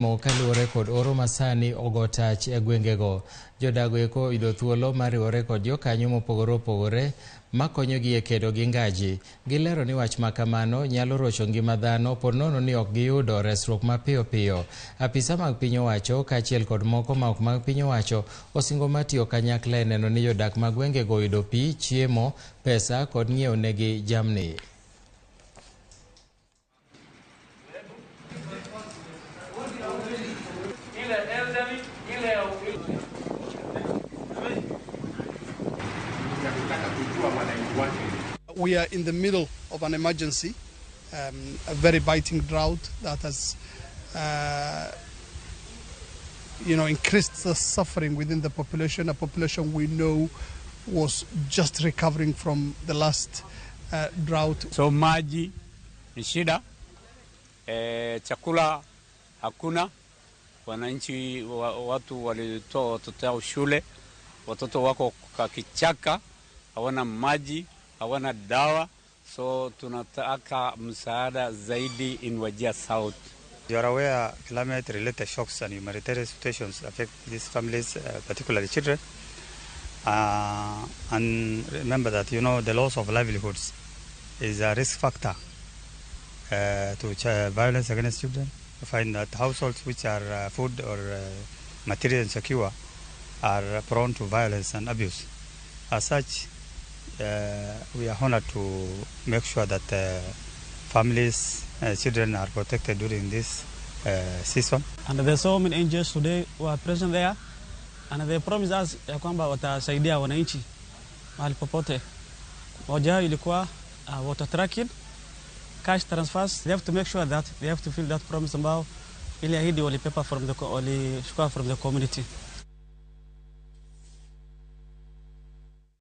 Kaluwore kod oro masani ogo tach e gwengego. Jodago eko oyudo thuolo mar riwore kod jokanyo mopogore opogore makonyogi e kedo gi ngaji. Gilero ni wach makamano nyalo rocho ngima dhano po nono ni ok giyudo resruok mapiyo piyo. Apisa mag piny owacho kaachiel kod moko ma ok mag piny owacho osingo mar tiyo kanyakla e neno ni jodak mag gwengego oyudo pi, chiemo, pesa kod ng'iewo negi jamni. We are in the middle of an emergency, a very biting drought that has increased the suffering within the population, a population we know was just recovering from the last drought. So maji ni shida, chakula hakuna, wananchi watu walitoa watoto yao shule, watoto wako kwa kichaka, hawana maji, hawana dawa, so tunataka msaada zaidi in Wajir South. You are aware climate-related shocks and humanitarian situations affect these families, particularly children. And remember that the loss of livelihoods is a risk factor to violence against children. You find that households which are food or material insecure are prone to violence and abuse. As such, we are honored to make sure that families, children are protected during this season. And there's so many NGOs today who are present there, and they promise us ya kwamba watasaidia wananchi mahali popote. Moja ilikuwa water trucking, cash transfers. They have to make sure that they have to fill that promise ambao ile ahidi walipepa from the walichukua from the community.